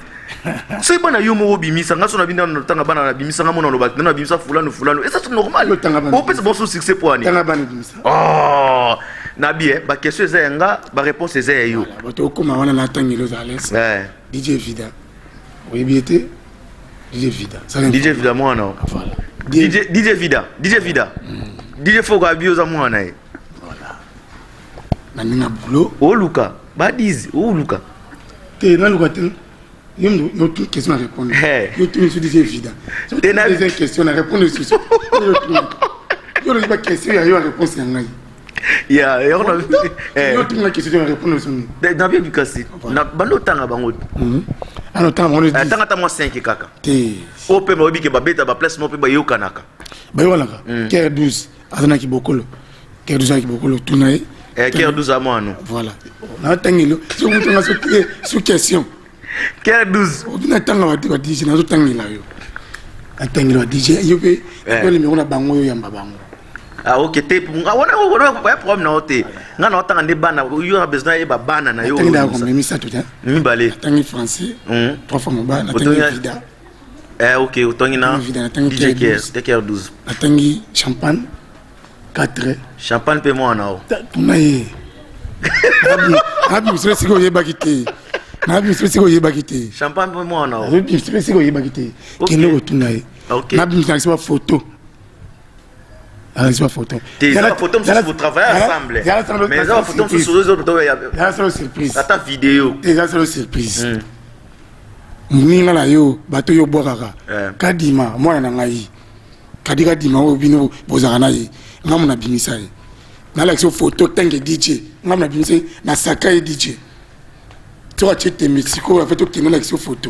Soki bana yo moko obimisa nga, so na bino notanga bana nabimisa nga, mona loba nano nabimisa fulano fulano, eza normal, opesa bonso succès po ani. Tanga bana ebimisa. Oh, na bien, baquestion eza ya nga, baréponse eza ya yo. Bato okóma wana natangeli, oza à l'aise. DJ Vida, oyebi ye te, DJ Vida. DJ Vida mwana. Voilà. DJ, DJ Vida, DJ Vida, DJ Foko abi oza mwana ye. Voilà, na ndenge ya boulot. Oluka badize, oluka. Te, naluka te. Yo yo question na répondre. Yo tuni so DJ Vida. Te na deuxième question na répondre lisusu. Yo olobi ba question ya yo ya réponse ya ngai. Ya yango na Yo tuni na question na répondre lisusu. Na bien kasi na bando otanga bango. Ana otanga bango. Tanga ata mwa 5 kaka. Te. Oyo mpe bayebi ke babeta baplace moko mpe bayokanaka. Bayokanaka. Kr 12 aza na kibokolo, Kr 12 aza na kibokolo, tuna ye. Ker 12 a mwana. Voilà, natangeli soki moto nga sous question. Ker 12. Obi natanga ba DJ, nazotangela yo, natangela ba DJ yo mpe numéro na bango, oyo yamba bango. Ah ok, te, wana wana ya problème na yo te. Nga na otanga nde bana yo na besoin yeba bana na yo. Natangi combien? Misato te? Mibale. Natangi français, trois fois mobali. Natangi Vida. Eh ok, otangi na Vida, natangi DJ Ker 12. Natangi Champagne 4. Champagne mpe mwana o? Tuna ye. Nabimisa sikoyo, oyebaki te. Nabimisa sikoyo, oyebaki te. Champagne mpe mwana o? Nabimisa sikoyo, oyebaki te. Kende kotuna ye. Nabimisa nasi bafoto, alakisi bafoto. Eza bafoto mosusu vous travaillez ensemble, mais eza bafoto mosusu. Eza solo surprise. Ata video. Eza solo surprise. Moninga na yo, bato oyo obwakaka, Kadima, mwana na ngai Kadi, Kadima oyo bino bozalaka na ye, ngamu nabimisa ye, nalakisi yo photo. Tange DJ, ngamu nabimisa ye, nasaka ye DJ. Soki atie tembe sikoyo, afe tokende, nalakisi yo photo,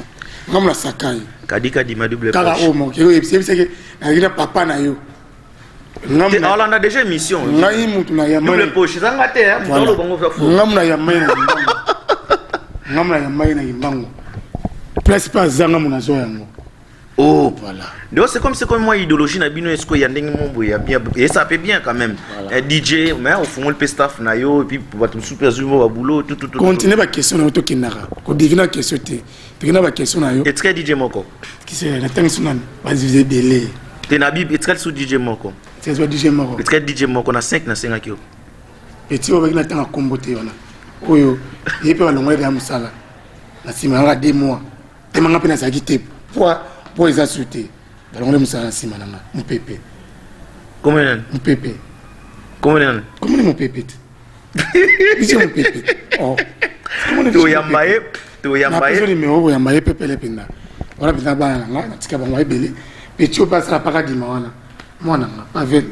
ngamu nasaka ye. Kadi Kadima double. Kaka oyo moko oyebisaki, nazalaki na papa na yo. Olanda déjà émission. Ngai mutu na yamba. Double poche ezanga te. Ngamu na yamba ye na Kimbangu, ngamu na yamba ye na Kimbangu, place mpe azanga mu nazwa yango. Oh. Voilà. Donc c'est comme moi, idéologie na bino, est-ce qu'il y a ndenge mombo ya bien et ça fait bien quand même. Voilà. DJ, mais au fond le staff na yo et puis bato mosusu pe azwi ba boulot, tout tout tout. Continue ba question na yo, tokendaka kodevina question te, tokenda ba question na yo. Etikali DJ moko. Kise natangi so nani, bazize ebele. Te, na bi etikali so DJ moko. Etikali DJ moko. Etikali DJ moko na 5 nasengaki yo. Eti oyo baki natanga kombo te wana, oyo ye mpe balongolaki ya mosala na nsima nanga 2 mois, temanga mpe nazalaki te po eza su te, balongoli mosala na nsima nanga, mopepe. Kombo nani? Mopepe. Kombo nani? Komoni mopepe te, biso mopepe. Oh. Toyamba ye, toyamba ye. Numéro koyamba ye pepele mpenza wana mpenza. Bana na nga natika bango ebele. Petit oyo mpe asala paka dima wana, mwana nga Pavel,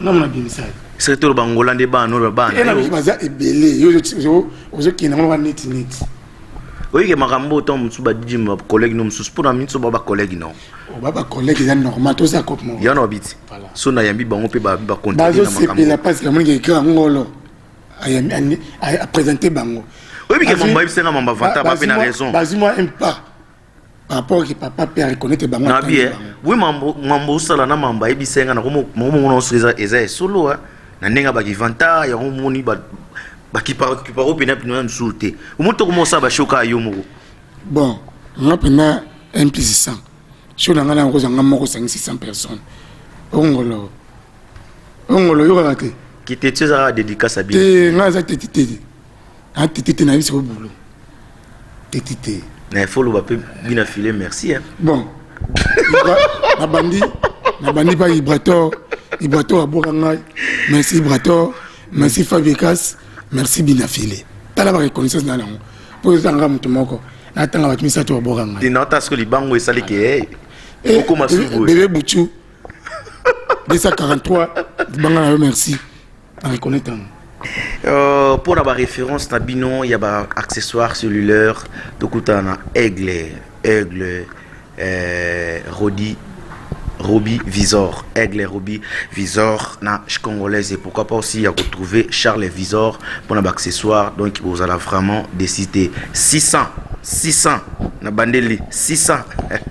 nga mona bimisa ye. Soki toloba Ngola nde bana oyo bana. Baza ebele, yo ozokende yango neti neti. Oyike makambo oyo, ntango mosusu badj bacollègue no mosusu, mpona miso ba bacollègue no. Ba bacollègue eza normal, toza cope moko. Ya na babiti so nayambi bango mpe bazosepela parce que amoniki ekra ngolo aprésente bango. Oyebike mambo ayebisenga, mambo avanta bape na raison. Bazwi mwa un pas par rapport ke papa mpe areconnaître bango. Nabi oui, mambo mambo osala na mambo ayebisenga na komomona oso eza esolo na ndenge bakivanta yango, moni bakiparo mpena mpena mosusu te, omoni tokoma osala bashoka yo moko. Bon, nga mpena 1 plus 100 show na nga na kozwa nga moko osangisi 100 personnes. Ongolo ongolo oyokaka te. Kiteti ezalaka dédicace ya bino. Te, nga aza teti te, a teti te, nayebi siko bulo teti te. Na il faut loba mpe bina file merci hein. Bon, nabandi pa Ibrator. Ibrator abwaka ngai, merci Ibrator, merci Fabrikas, merci bina file. Tala bareconnaissance na yango mpo ezanga moto moko natanga bato misato babwaka ngai. Te, naota siko libango esali ke okoma suboye. Bébé Buchu 243, libanga na yo, merci, na reconnaître yango. Mpona baréférence na bino ya baaccessoire cellulaire, tokutana na Aigle, Aigle Rodi Roby Visor, Aigle Roby Visor na congolaise, et pourquoi pas aussi ya retrouver Charles Visor pour na accessoire. Donc vous allez vraiment décider 600 600 na bandeli 600.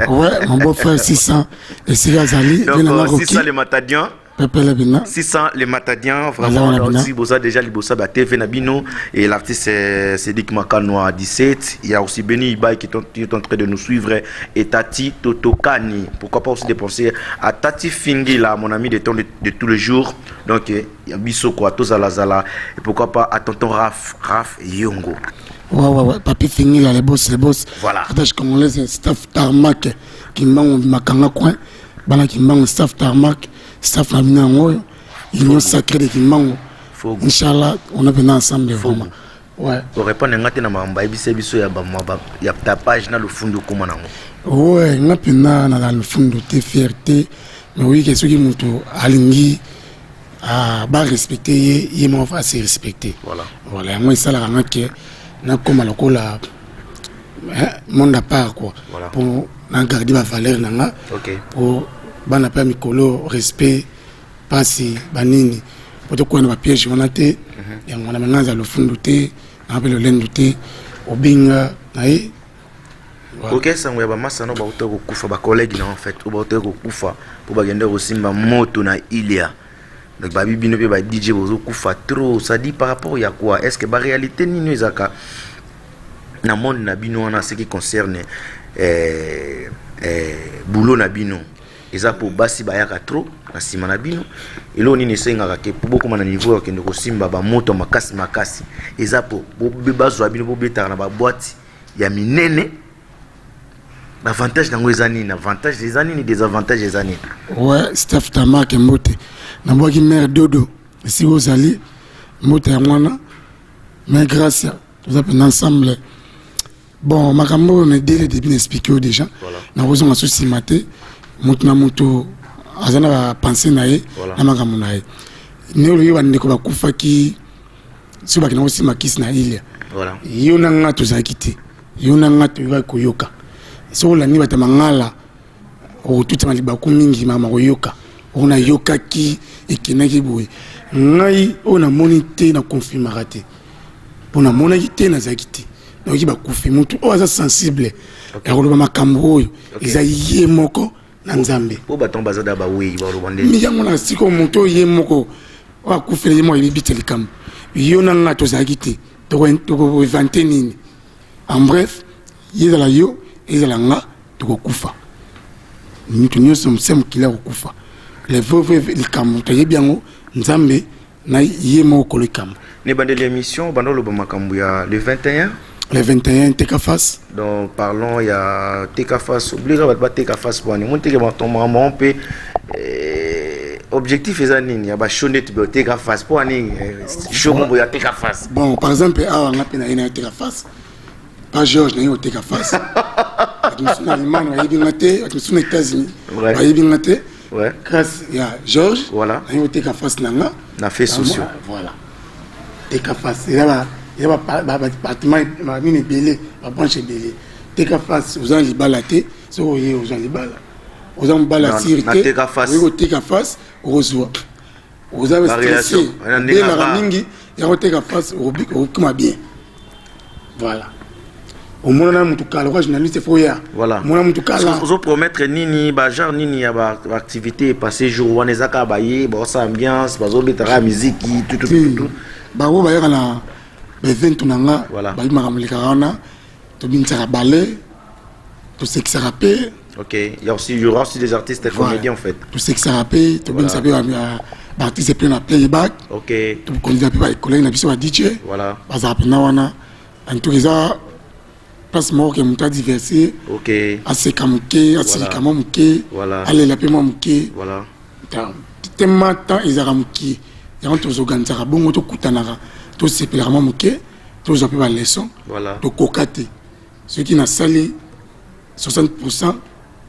Ouais, mon beau-frère 600 esika azali. Donc 600 les Matadiens. Pepele bina. 600 les Matadiens, vraiment. Donc si vous avez déjà libosa ba TV na bino et l'artiste, c'est Cédric Makano à 17, il y a aussi Benny Ibay qui est en train de nous suivre et Tati Totokani. Pourquoi pas aussi dépenser à Tati Fingi là, mon ami de temps de tous les jours. Donc il y a biso quoi, tous zala et pourquoi pas à tonton Raf Raf Yongo. Ouais, Papi Fingi là, les boss, les boss. Voilà. Attache congolaise, staff Tarmac, Kimbangu Makanga coin. Bana Kimbangu, staff Tarmac, staff na bino yango oyo, union sacrée de Kimbangu. Inchallah, on a venu ensemble vraiment, ouais. Orépondre nga te na makambo ayebisa biso ya bamwa ya tapage na lofundu okóma nango. Ouais, nga mpenza na lofundu te, fierté, mais oyike soki moto alingi barespecte ye, ye moko ase respecte. Voilà. Yango esalaka nga ke nakóma lokola monde à part quoi, po na garde bavaleur na nga, po bana mpe ya mikolo, respect, mpasi banini, po tokwea na bapiège wana te. Yango wana nga aza lofundu te, na mpe lolendo te, obenga na ye. Ok, sango ya bamasa no bauta kokufa, bacollègue na en fait oyo bauta kokufa mpo bakende kosimba moto na Ilia. Donc babi bino mpe ba DJ bozokufa trop. Ça dit par rapport ya quoi? Est ce que baréalité nini ezalaka na monde na bino wana, ce qui concerne boulot na bino? Eza mpo basi bayaka trop na nsima na bino? Eloko nini esengaka ke mpo bokóma na niveau ya kokende kosimba bamoto makasi makasi? Eza mpo bazwa bino bobetaka na baboîte ya minene? Avantage nango eza nini? Avantage eza nini? Désavantage eza nini? Ouais, staff tamarke, mbote. Nabwaki mare dodo esika ozali, mbote yango wana. Mais grâce toza mpenza ensemble. Bon, makambo oyo na dès le début na expliqué oyo déjà, nakozonga so nsima te. Moto na moto aza na bapense na ye na makambo na ye. Ne olobi bandeko bakufaki soki bakenda kosima kisi na Ilia, yo na nga tozalaki te, yo na nga toyokaki koyoka. Soki olandi bato ya mangala, okotutama libaku mingi. Makambo koyoka oyo nayokaki ekendaki boye. Ngai oyo namoni te, nakonfirmaka te, mpo namonaki te, nazalaki te. Nayoki bakufi. Motu oyo aza sensible ya koloba makambo oyo eza ye moko na Nzambe. Po bato baza da bawei, baloba nde Mi yango na sikoyo, moto oyo ye moko oyo akufela, ye moko ayebi bita likambo. Yo na nga tozalaki te, tokoinventer nini? En bref, ye ezala yo, ezala nga, tokokufa. Moto nyonso se mokili akokufa. Le vrai vrai likambo toyebi yango, Nzambe na ye moko kolo likambo. Ne bandeli émission, banda oloba makambo ya le 21. Le 21, teka face. Donc parlons ya teka face. Oblika bato bateka face bwani mo teke bato makambo mpe objectif eza nini ya bashow neti teka face? Mpo ani show mombo ya teka face? Bon, par exemple awa nga mpe na ye na teka face pa George na ye oteka face. Bato mosusu na Allemagne bayebi nga te, bato mosusu na États-Unis bayebi nga te. Grâce ya George na ye oteka face na nga. Na fait sociaux. Voilà, teka face eza badépartement nini ebele, babranche ebele. Teka face, oza na libala te, soki oye ozwa libala. Oza mobala sûr te, oye koteka face, okozwa. Oza stressé, obelaka mingi, ya koteka face, okokoma bien. Voilà, omonana mutu kala kwa journaliste, fo ya omona mutu kala. Ozopromettre nini, bagenre nini ya baactivité passé jour wana? Eza kaka baye baosala ambiance, bazobetaka miziki, tutututu? Bango bayaka na baevento na nga, bayebi makambo elekaka wana. Tobinisaka ballet, tosekisaka mpe. Ok, il y aura aussi des artistes comédiens en fait. Tosekisaka mpe, tobengisa mpe baartiste mpe na playback. Tokonzela mpe bacollègue na biso ba DJ. Bazala mpena wana. En tout cas, eza place moko ke moto adivertir, aseka moke, asilika mwa moke, alela mpe mwa moke. Tema temps ezalaka moke, yango tozoganisaka bongo, tokutanaka, tosepelaka mwa moke, tozwa mpe baleçon. Tokoka te soki nasali 60,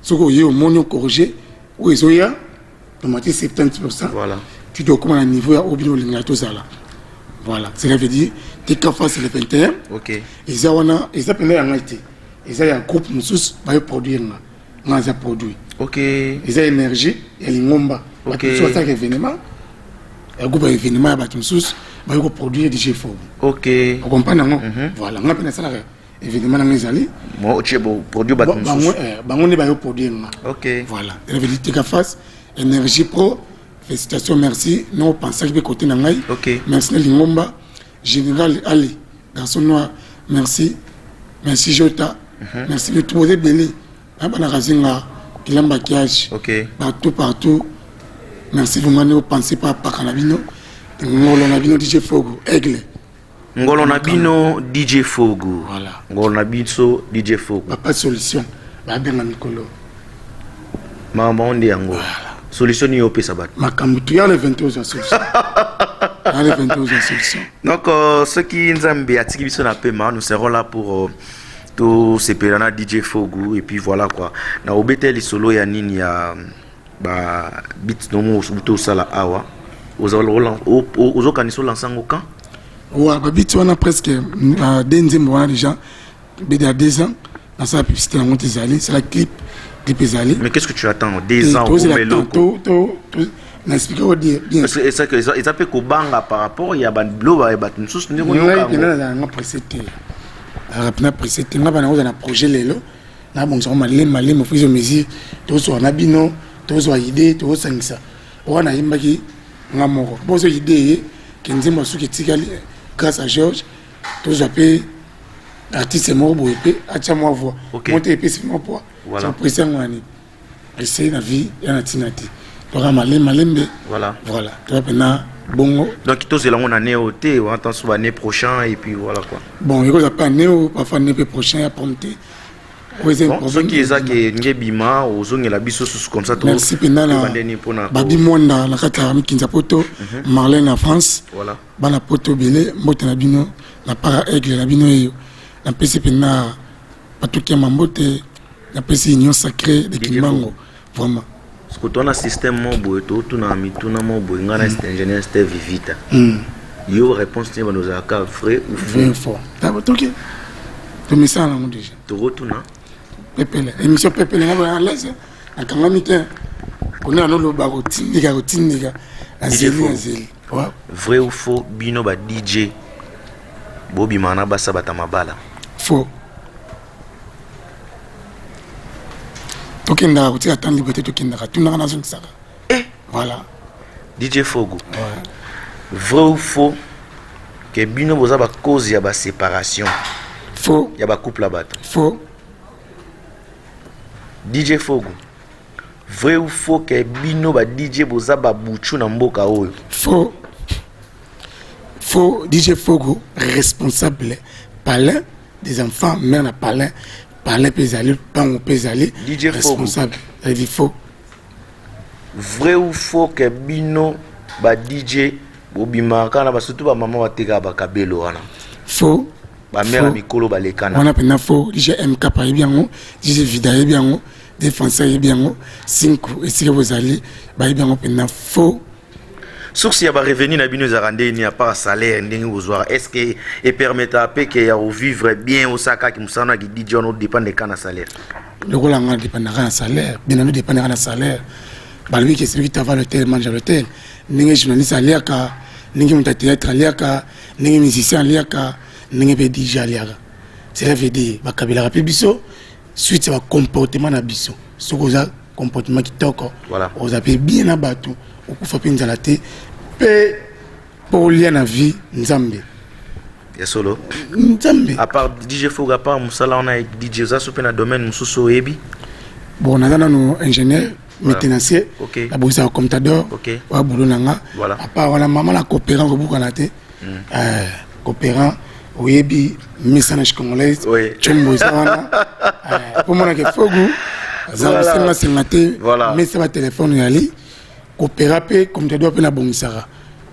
soki oye omoni ocorriger oyo ezoya, tomati 70, ti tokóma na niveau ya oyo bino olingaka tozala. Voilà, cela veut dire tika face le 21. Eza wana, eza mpenza ya ngai te, eza ya groupe mosusu bayo produire nga. Nga aza produit. Eza énergie ya lingomba. Bato mosusu basalaka événement ya groupe ya événement ya bato mosusu, bayo koproduire DJ Fogo. Okomprendre yango? Voilà, nga mpe nasalaka événement nanga ezali. Produit bato mosusu. Bango nde bayo produire nga. Voilà, cela veut dire tika face énergie pro. Félicitations, merci. No opensaki mpe côté na ngai. Merci na lingomba général Ali garçon noir, merci, merci Jota, merci toza ebele nabanaka zinga kilamba kiage. Partout partout, merci vraiment. Nde opense mpe apaka na bino, ngolo na bino DJ Fogo Aigle. Ngolo na bino DJ Fogo. Ngolo na biso DJ Fogo. Papa solution, babenga mikolo. Makambo nde yango. Solution nini opesa bato? Makambo toya le 21, ozwa solution ya le 21, ozwa solution. Donc soki Nzambe atiki biso na pema, nous serons là pour tosepela na DJ Fogu. Et puis voilà quoi, na obeta lisolo ya nini ya ba beat nomo tosala awa, ozokanisa olansa yango quand? Wa babeat wana presque de nzembo wana déjà bede ya 2 ans, nasala publicité yango te, ezali sala clip, clip ezali. Mais qu'est-ce que tu attends? 2 ans? Na expliquer o dire bien. Parce que eza eza mpe kobanga par rapport ya baloba ya bato mosusu ndenge ngai oyoka mpenza yango. nazala nga pressé te, nazalaka mpenza pressé te. Nga bana kozala na projet lelo, nabongisako malemi malemi, au fur et à mesure tozwa na bino, tozwa idée, tozosangisa. Wana nayembaki nga moko, bozo idée ye ke nzembo ya suki etikali grâce à Georges, tozwa mpe artiste moko boye mpe atya mwa voix mo te, epesi mwa poids. So pressé yango wani, pressé na vie ya na ntina te, toka malembe malembe. Voilà, toza mpena bongo. Donc tozela yango na année oyo te, wana so année prochain et puis voilà quoi. Bon, ekozala mpe année oyo, parfois année mpe prochain ya prom te. Oyo eza Bon, problème. soki eza ke nge bima, ozongela biso susu comme ça. Merci mpenza na Tobandeni mpona Babi Mwanda na kati ya Mikinza Poto, Marlène na France. Bana Poto ebele, mbote na bino na para aigle na bino. Eyo napesi mpenza batuki ya mambote, napesi Union Sacrée de Kimbango vraiment. Parce que tona système mo boye, totuna mituna mo boye, ngai na ingénieur Steve Vivita, yo réponse te, bando ozalaka vrai ou faux? Vrai, fort. Toki tomesana nango déjà. Tokotuna. Pepele, émission pepele, nga boya à l'aise, nakangami te, kone anoloba kotindika kotindika, nazeli. Faux. Nazeli. Ouais. Vrai ou faux, bino ba DJ bobimaka na basa bata mabala? Faux. Tokendaka kotika temps libre te, tokendaka, tunaka, nazongisaka. Voilà. DJ Fogo, vrai ou faux ke bino boza bacause ya baséparation Faux. ya bacouple ya bato? Faux. DJ Fogo, vrai ou faux ke bino ba DJ boza babuchu na mboka oyo? Faux, faux. DJ Fogo responsable, palin des enfants, mère na palin, palin mpe ezali mpango mpe ezali. DJ Fogo. Responsable, ezali faux. Vrai ou faux ke bino ba DJ bobimaka kaka na basurtout bamama batekaka bakabelo wana? Faux. Bamare ya mikolo balekana. Wana mpenza faux. DJ MK ayebi yango, DJ Vida ayebi yango, Défenseur ayebi yango, Cinco esika bozali bayebi yango mpenza, faux. Source ya barevenu na bino ezalaka ndenge nini, à part salaire ndenge bozwaka? Est ce que epermetaka mpe ke ya kovivre bien, osakaki mosala na ki DJ wana, odépendre ka na salaire? Lokola nga dépendaka na salaire, bien nano dépendaka na salaire. Balobi ke celui qui travaille à l'hôtel mange à l'hôtel. Ndenge journaliste aliaka, ndenge moto ya théâtre aliaka, ndenge musicien aliaka, ndenge mpe DJ aliaka. Cela veut dire bakabelaka mpe biso suite ya bacomportement na biso. Soki oza comportement kitoko, oza mpe bien na bato, okufa mpe nzala te. Mpe mpo olia na vie, Nzambe. Ya solo. Nzambe. À part DJ Fogo, à part mosala wana ya DJ, oza so mpe na domaine mosusu oyebi? Bon, naza nano ingénieur maintenancier. Nabongisaka comptador. Oya boulot na nga. À part wana, mama na coopérant, kobukana te. Coopérant, oyebi message congolaise. Tshombo eza wana mpo monake Fogu aza kosengasenga te. Mesa batelefone yali coopéra mpe comptador mpe nabongisaka,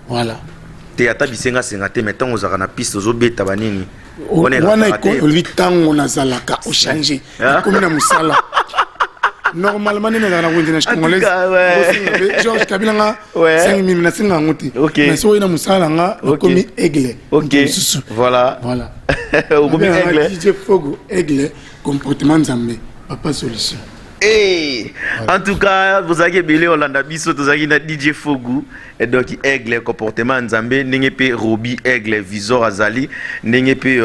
voilà. Te, ata bisengasenga te, mais ntango ozalaka na piste, ozobeta banini? Wana olobi ntango nazalaka ochange, ekomi na mosala. Normalement nde nazalaka na wenze na congolaise, George Kabila nga 5 mille, nasenga yango te. Mais soki oyi na mosala na nga, nakomi aigle mosusu. Voilà. Okomi aigle. DJ Fogo aigle, comportement Nzambe, papa solution. Hey, en tout cas, bozalaki ebele olanda biso, tozalaki na DJ Fogu et donc aigle, comportement Nzambe, ndenge mpe Robi aigle visor azali, ndenge mpe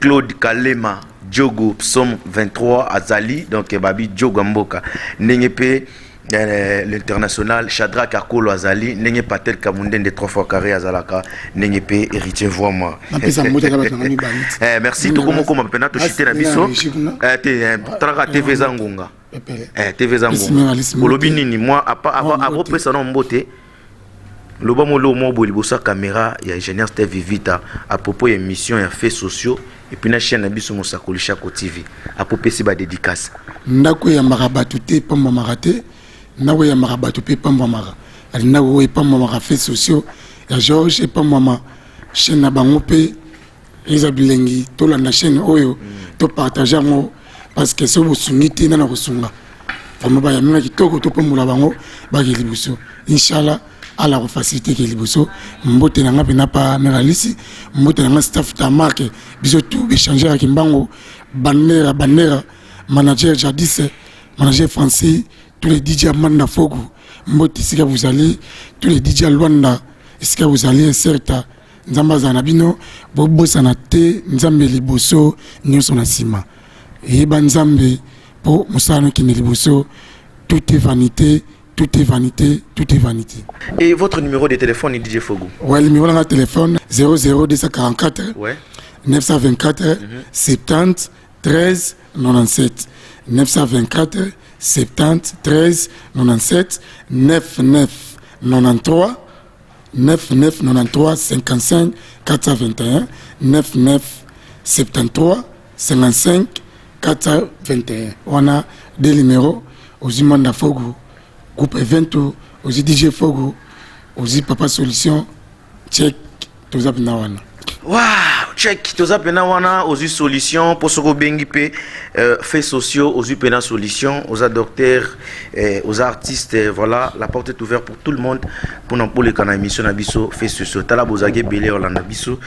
Claude Kalema Diogo psaume 23 azali, donc babi Diogo ya mboka, ndenge mpe l'international Shadrach Akolo azali, ndenge Patel Kamundende trois fois carré azalaka, ndenge mpe Héritier Voima. Napesa mbote ata bato nanga mibale. Merci, tokomokoma mpena toshite na biso. Te, talaka TV eza ngonga. Pepele. TV eza Pesi ngonga. mère Alice mbote. Olobi nini mwa Mwa mbote. Apesa na mbote, loba molo mo boye liboso ya caméra ya ingénieur Steve Vita à propos ya émission ya faits sociaux et puis na chaîne na biso Mosakoli Chako TV, apopesi badédicace. Ndako eyambaka bato te epambwamaka te, ndako eyambaka bato mpe epambwamaka. Ali ndako oyo epambwamaka, faits sociaux ya George epambwama, chaîne na bango mpe eza bilengi. Tolanda chaîne oyo, topartage yango, parce que soki bosungi te, nana kosunga? Vraiment bayambi na kitoko, topambola bango, bake liboso, inchallah ala kofacilité ke liboso. Mbote na nga mpena pa mère Alisi, mbote na nga staff ta marque, biso tout échangeur Kimbango, bandera bandera, manager Jadis, manager Francis. Tous les DJ ya Manda Fogo, mbote esika bozali. Tous les DJ ya Luanda, esika bozali, incerta Nzambe azala na bino. Bobosana te, Nzambe liboso, nyonso na nsima. Eyeba Nzambe mpo mosala nokende liboso. Tout est vanité, tout est vanité, tout est vanité. Et votre numéro de téléphone, DJ Fogo? Ouais, numéro na téléphone, 00244 924 70 13 97, 924 70 13 97, 99 93, 99 93 55 421, 99 73 55 421. Wana deux numéros. Ozwi Manda Fogo, groupe Evento, ozwi DJ Fogo, ozwi Papa Solution. Check, toza mpena wana. Wow, check, toza mpena wana. Ozwi solution mpo soki obengi mpe faits sociaux, ozwi mpena solution. Oza docteur, oza artiste, voilà, la porte est ouverte pour tout le monde mpona boleka na émission na biso faits sociaux. Tala, bozalaki ebele olanda biso.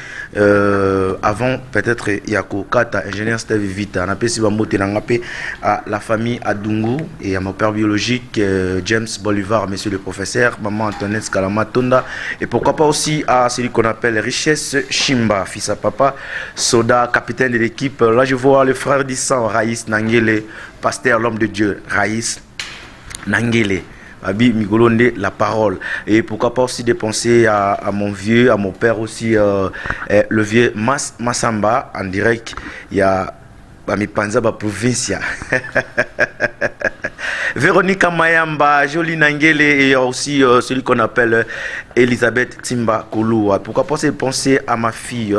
Avant peut-être ya kokata, ingénieur Steve Vita, napesi bambote na nga mpe à la famille Adungu et à mon père biologique, James Bolivar, monsieur le professeur, maman Antoinette Kalama Tonda, et pourquoi pas aussi à celui qu'on appelle Richesse Chimba, fils à papa Soda, capitaine de l'équipe. Là, je vois le frère du sang, Raïs Nangele, pasteur, l'homme de Dieu, Raïs Nangele. Abi Migolonde, la parole. Et pourquoi pas aussi de penser à mon vieux, à mon père aussi, le vieux Mas, Massamba, en direct. Il y a Bamipanza, ba provincia. Véronique Mayamba, Jolie Nangele et aussi celui qu'on appelle Elisabeth Timba Koloua. Pourquoi pas aussi penser à ma fille,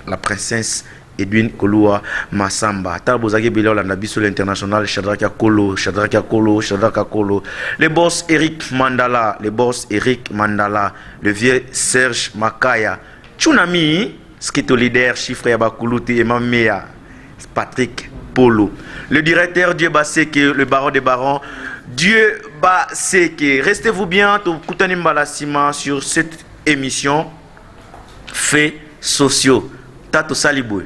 la princesse Edwin Koloua Massamba. Tala, bozaki ebele olanda biso, l'international Shadrach Akolo, Shadrach Akolo, Shadrach Akolo. Le boss Eric Mandala, le boss Eric Mandala, le vieux Serge Makaya. Tsunami, skito leader, chiffre ya bakuluti et Mamea, Patrick Polo. Le directeur Dieu Baseke, le baron des barons, Dieu Baseke. Restez-vous bien, tokutani mbala sima sur cette émission Faits sociaux. Tato Saliboué.